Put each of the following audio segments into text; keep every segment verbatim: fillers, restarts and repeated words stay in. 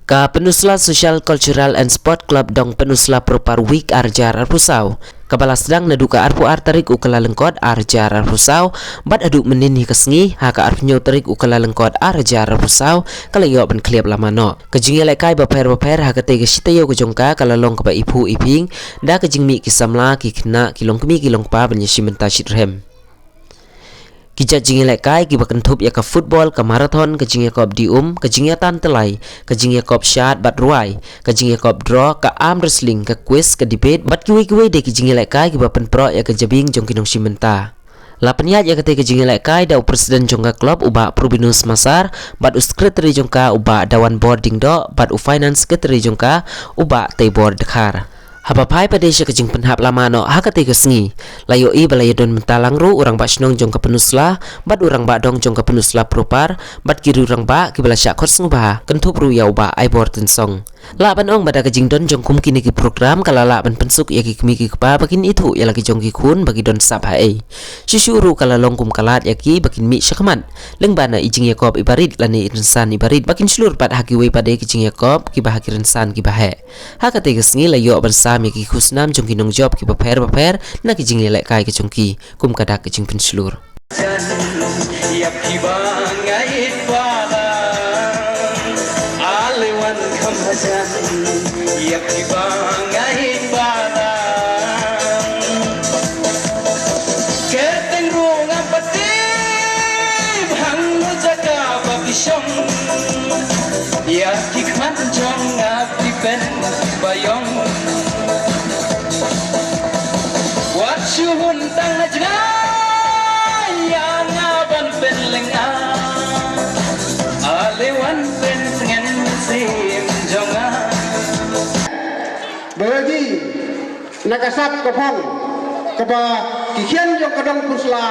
Ka Peninsula Social Cultural and Sport Club Dong Peninsula Proper Week ar hajar arphew saw, kaba la sdang naduh ka arphew ar tarik u Kyllalyngkot ar hajar arphew saw, bad haduh mynhynnin hi ka sngi ha ka arphew hynñiew tarik u Kyllalyngkot ar hajar arphew saw, ka la ïoh ban khlieh lama noh. Ka jingïalehkai bapher bapher ha katei ka shi taïew ka jong ka, ka la long kaba iphuh iphieng da ka jingmih ki samla, ki khynnah, ki longkmie ki longkpa ban ïashim bynta shitrhem. Ki jait jingïalehkai kiba kynthup ïa ka football, ka marathon, ka jingïakop dih um, ka jingïatan tylli, ka jingïakop shad bad rwai, ka jingïakop draw, ka arm wrestling, ka quiz, ka debate bad kiwei kiwei de ki jingïalehkai kiba pynproh ïa ka jabieng jong ki nongshim bynta. La pynïaid ïa katei ka jingïalehkai da u president jong ka club u Bah Probinus Masar, bad u secretary jong ka u Bah Dawanbor Diengdoh, bad u finance secretary jong ka u Bah Teibor Dkhar. Haba phai pat de sha ka jingpynhap lama noh ha katei ka sngi, la ïohi ba la ïadon bynta lang ruh u rangbah shnong jong ka Peninsula bad u rangbah dong jong ka Peninsula Proper bad ki riew rangbah kiba la shah khot sngewbha, kynthup ruh ïa u Bah Aibor Tynsong. Lah ban ong ba da ka jingdon jong kum kine ki program ka la lah ban pynsuk ïa ki kmie ki kpa ba kin ithuh ïa la ki jong ki khun ba ki don sap haei. Shuh shuh ruh ka la long kum ka lad ïa ki ba kin mih shakhmat lyngba na i jingïakop iba rit lane i rynsan iba rit, ba kin shlur pat ha kiwei pat de ki jingïakop kiba ha ki rynsan kiba heh. Ha katei ka sngi la ïoh ban sam ïa ki khusnam jong ki nongjop kiba pher bapher na ki jingïalehkai ka jong ki, kum ka dak ka jingpynshlur. Ïa phi ba nga ïeit palat, ale wan kham hajan. Ïa phi ba nga ïeit palat, kyrteng ruh ngam pat tip hangno jaka ba phi shong. Ïa ki khmat jong nga phi pynbiang. Wat shu hun tang na jngai ïa nga ban pynlyngnga. Ale wan pynsngen mynsiem jong nga. Bagi na ka sap ka phong kaba ki khian jong ka dong Pynsla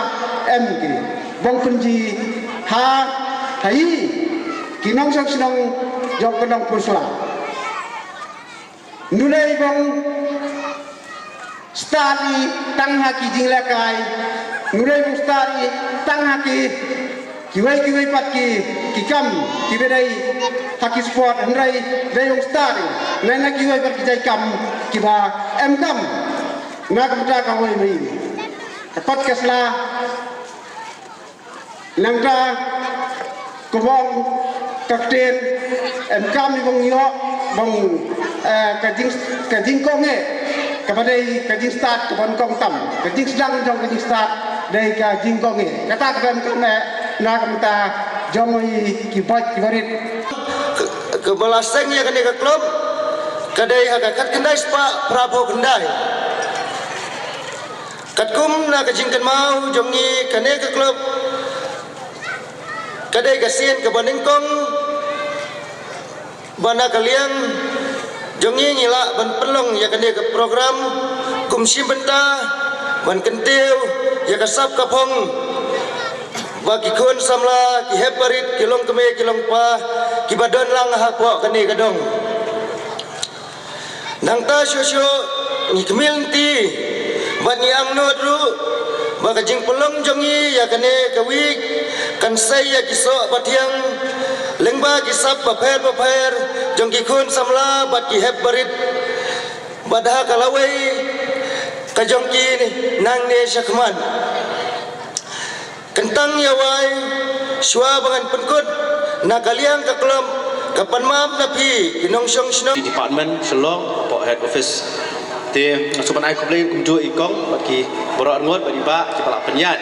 em ki bong pynji ha, ha i ki nongshong shnong jong ka dong Pynsla. Nunei bong stad i tang ha ki jinglehkai, nunei bong stad i tang ha ki kiwei kiwei pat ki, ki kam kiba dei ha ki sport, hynrei dei bong stad i na, na kiwei pat ki jait kam kiba em kam. Na ka bynta kawei mei ka pat ka sla. Nangta kumba ong ka ktien, em kam i bong ïoh bong, eh, ka jing, ka jingkohnguh kaba dei ka jingstad kaba nyngkong tam, ka jingsdang jong ka jingstad dei ka jingkohnguh. Kata kaba em kam eh na ka bynta jong i ki bait ki barit. Kaba la seng ïa kane ka klub ka dei ha ka khatkhyndai spah phraphew khyndai. Katkum na ka jingkynmaw jong ngi, kane ka klub ka dei ka sien kaba nyngkong ba na ka liang jong ngi ngi lah ban pynlong ïa kane ka program kum shim bynta ban kyntiew ïa ka sap ka phong ba ki khun samla, ki hep barit, ki longkmie ki longkpa kiba don lang hapoh kane ka dong. Nangta shuh shuh ngi khmih lynti bad ngi angnud ruh ba ka jingpynlong jong ngi ïa kane ka wik kan sei ïa ki soh ba thiang lyngba ki sap bapher bapher jong ki khun samla bad ki hep barit. Bad ha ka lawei ka jong ki nangne shakhmat. Kyntang ïa wai, shuwa ba ngan pynkut na ka liang ka klub, ka pan map na phi ki nongshong shnong. Department Shillong hapoh head office. Te nga sngewbha ban ai khublei kumjuh i kong bad ki baroh arngut bad i bah kiba la pynïaid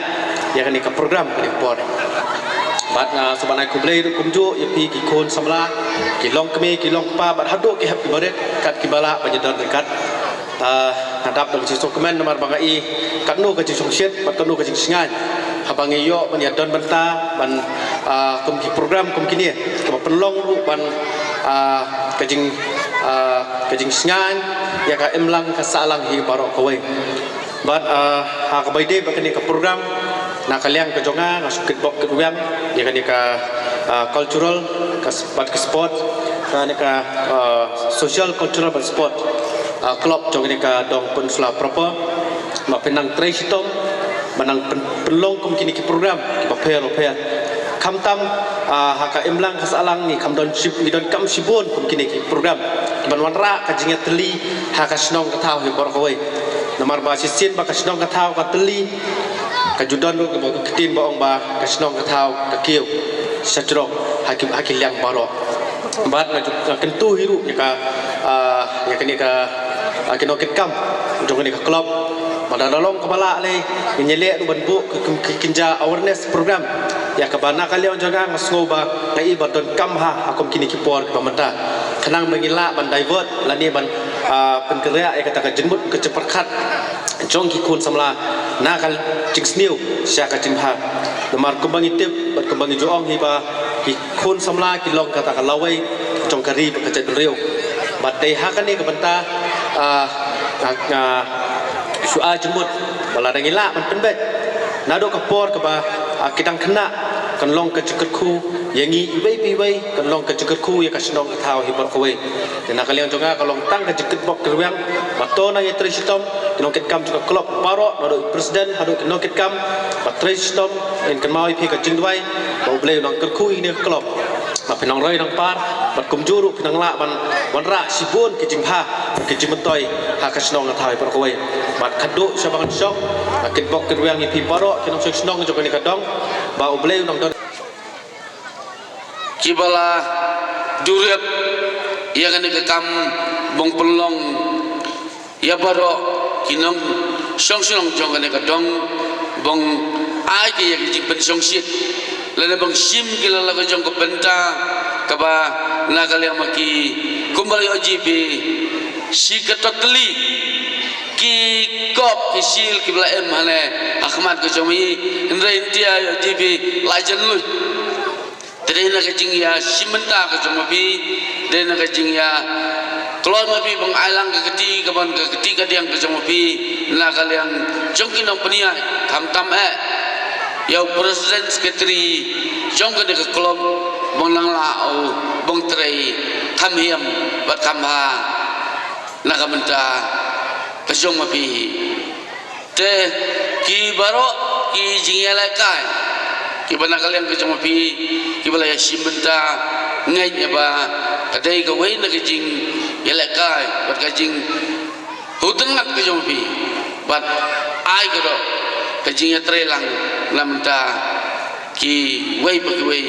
ïa kane ka program kane ka por. Bad nga sngewbha ban ai khublei kumjuh ïa phi ki khun samla, ki longkmie ki longkpa bad haduh ki hep ki barit kat kiba lah ban ïadon ryngkat. Ah, nga dap da ka jingsngewkmen namar ba nga i katno ka jingsngewsih bad katno ka jingsngewsih haba ngi ïoh ban ïadon bynta ban, ah, kum ki program kum kine kaba pynlong ruh ban, ah, ka jing, ah, ka jingsngewsih ïa ka imlang ka sahlang hi baroh kawei. Bad, ah, ha kaba ïadei bad kane ka program na ka liang ka jong nga nga shu kitbok kitweng ïa kane ka, ah, cultural ka s-, bad ka sport, kane ka, ah, social cultural bad sport, ah, club jong kane ka dong Pynsla proper. Ba phin nang trei shitom ba nang pyn-, pynlong kum kine ki program kiba pher ba pher. Khamtam, ah, ha ka imlang ka sahlang ngi kham don shib-, ngi donkam shibun kum kine ki program ban wanrah ka jingïatylli ha ka shnong ka thaw hi baroh kawei. Namar ba shisien ba ka shnong ka thaw ka tylli, ka ju don ruh kaba ktien ba ong ba ka shnong ka thaw ka kiew sha jrong ha ki, ha ki liang baroh. Bad nga ju, nga kyntu hi ruh ïa ka, ah, ïa kane ka, ah, ki nongkitkam jong kane ka club. Bad lada long kaba lah lei, ngin ïaleh ruh ban buh ka, ka, ka kynja awareness program ïa kaba na ka liang jong nga, nga sngew ba nga i ba donkam ha, ha kum kine ki por kiba mynta. Khnang ba ngin lah ban divert lane ban, ah, pynkynriah ïa kata ka jingmut ka jingpyrkhat jong ki khun samla na ka jingsniew sha ka jingbha. Namar kumba ngi tip bad kumba ngi ju ong hi ba ki khun samla ki long kata ka lawei jong ka ri bad ka jaitbynriew. Bad dei ha kane ka bynta, ah, ah, ah, shu ai jingmut ba lada ngi lah ban pynbeit naduh ka por kaba, ah, ki dang khynnah, kan long ka jingkyrkhu ïa ngi iwei pa iwei, kan long ka jingkyrkhu ïa ka shnong ka thaw hi baroh kawei. Te na ka liang jong nga ka long tang ka jingkitbok kitrwiang ba to nang ïatrei shitom ki nongkitkam jong ka club baroh, naduh i president haduh ki nongkitkam, ba trei shitom, ngin kynmaw ïa phi ka jingduwai ba U Blei un nang kyrkhu ïa kane ka club. Ba phin nang roi nang par bad kumjuh ruh phin nang lah ban wanrah shibun ki jingbha ki jingmyntoi ha ka shnong ka thaw hi baroh kawei. Bad khatduh sha ba ngan shong, nga kitbok kitrwiang ïa phi baroh ki nongshong shnong jong kane ka dong ba U Blei un nang don kiba la durep ïa kane ka kam ba ong pynlong ïa baroh ki nongshong shnong jong kane ka dong, ba ong ai ki ïa ki jingpynshongshit lane ba ong shim ki la la ka jong ka bynta kaba na ka liang ma ki kumba la ïoh jingpynshongshit ka totally ki kop ki shield kiba la em hane ha khmat ka jong ma i, hynrei hyntia ïoh jingpynshongshit la jan lui. Te dei na ka jingïashim bynta ka jong ma phi, dei na ka jingïakloi ma phi ba nga ai lang ka kti kaban ka kti kadiang ka jong ma phi na ka liang jong ki nongpynïaid, khamtam eh ïa u president secretary jong kane ka club ba un nang lah u ba un trei kham hiam bad kham bha na ka bynta ka jong ma phi. Te ki baroh ki jingïalehkai kiba na ka liang ka jong ma phi kiba la ïashim bynta, ngeit ïa ba ka dei kawei na ka jingïalehkai bad ka jinghutynnat ka jong ma phi bad ai ka dok ka jingïatreilang na bynta kiwei pa kiwei,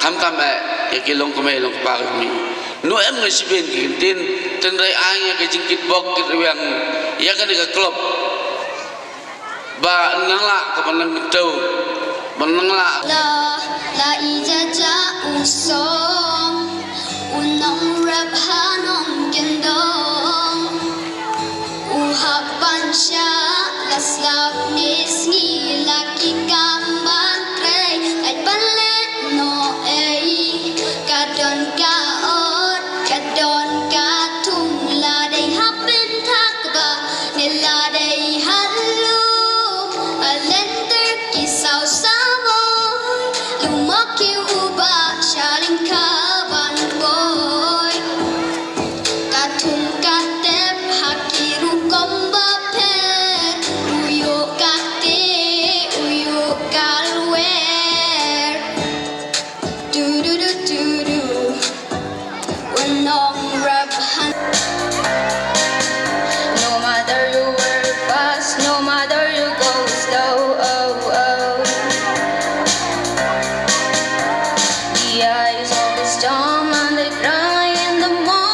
khamtam eh ïa ki longkmie longkpa ka jong ma phi. Ngi em nga shibun ki ktien, hynrei ai nga ka jingkitbok kitrwiang ïa kane ka club ba nang lah ka ban nang kyntu ba nang lah. La, la i ja ja u song, u nongrep ha nongkyndong. U hap ban shah la slap ne sngi la ki kam ban trei, lait ban leh noh ei. Ka don ka ot, ka don ka thung, la dei ha pynthak ba ne la dei ha lum. A lynter ki saw samoi, lum ma ki u ba sha lyngkha ban poi. Ka thung ka tep ha ki rukom bapher, u ïoh ka te, u ïoh ka lwer. Du du du du du. U nongrep han. No matter you work fast, no matter you go slow, oh, oh. The eyes of the storm and they cry in the morning.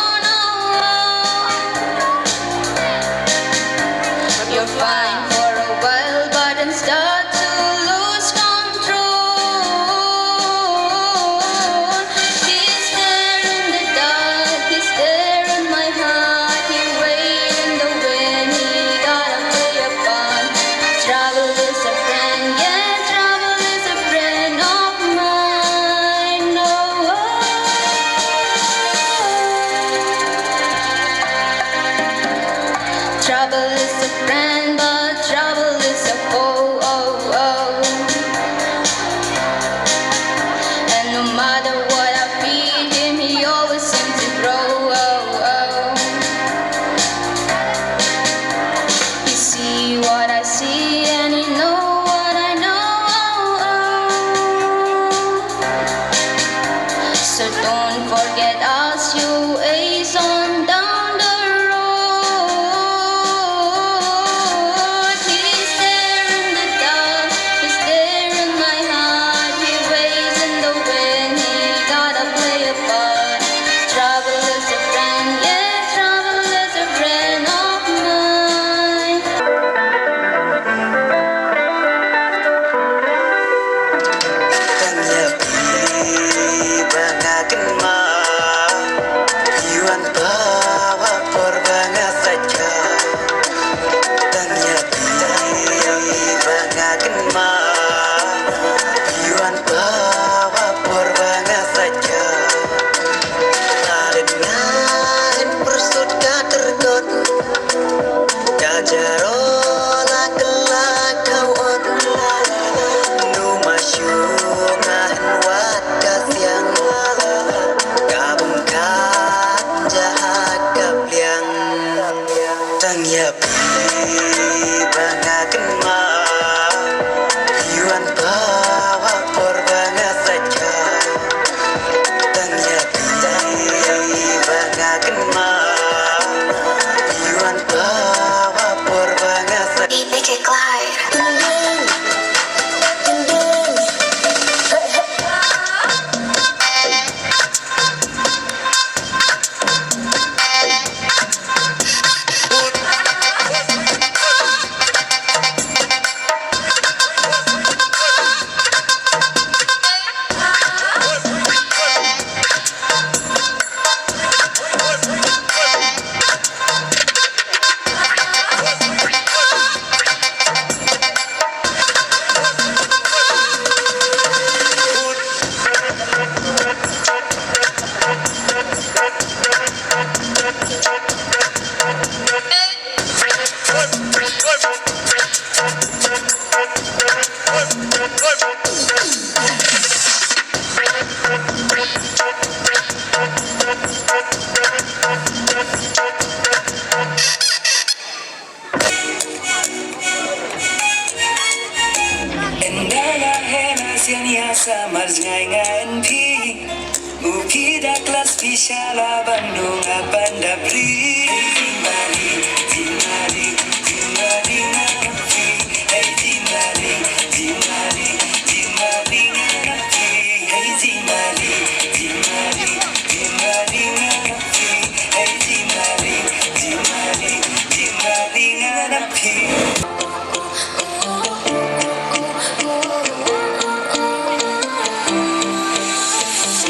You're fine for a while, but then start to lose control. He's there in the dark, he's there in my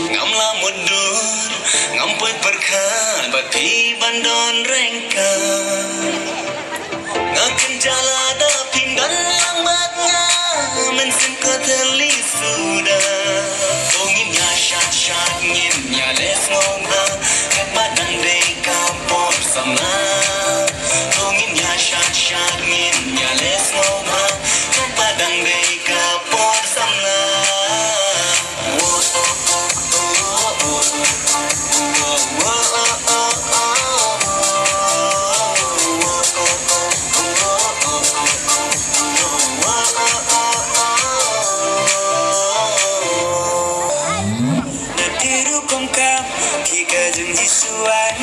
Ngam lah mundur, ngam poi pyrkhat bad phi ban don ryngkat. Nga kynjah lada phim don lang bad nga, mynsiem ka thylli suda. To ngin ïa shad shad, ngin ïa leh sngewbha, katba dang dei ka por samla. To ngin ïa shad shad, ngin ïa leh sngewbha, katba dang dei ka por samla. Na ki rukom kam ki ka jong Jisu, wan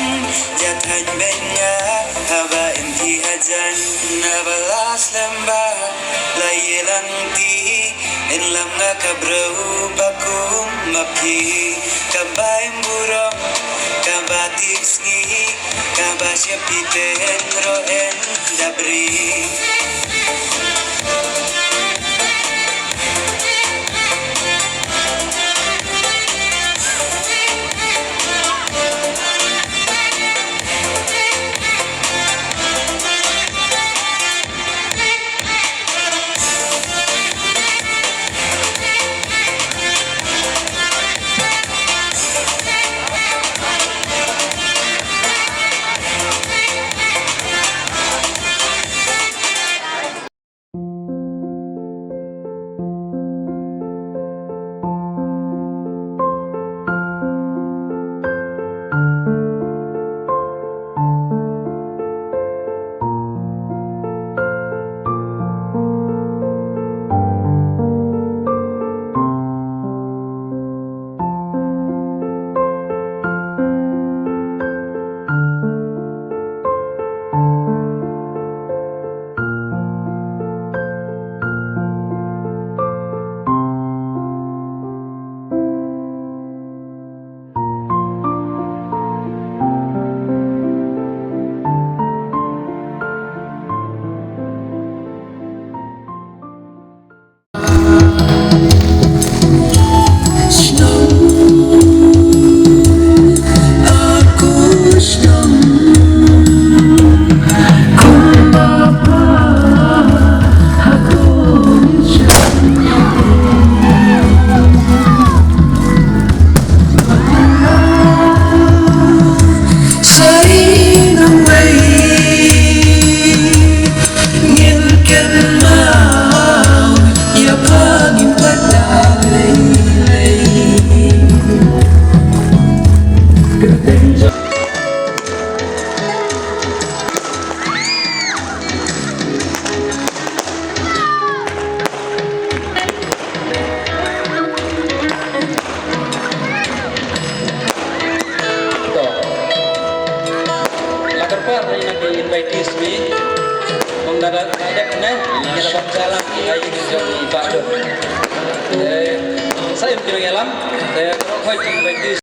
ïa thaiñ beiñ nga haba im phi hajan. Haba la slem bad la ïalang ti, yn lam nga ka briew ba kum ma phi, kaba im burom, kaba tipsngi, kaba sheptieng ruh yn da bri. To. La kyrpad ïa ki invitees, mi. Ong da da dep ne. Ïa la bam salam ïa ki jong i Bah Dut. Eh, sa im ki nongïalam. Eh, khoi ki invitees.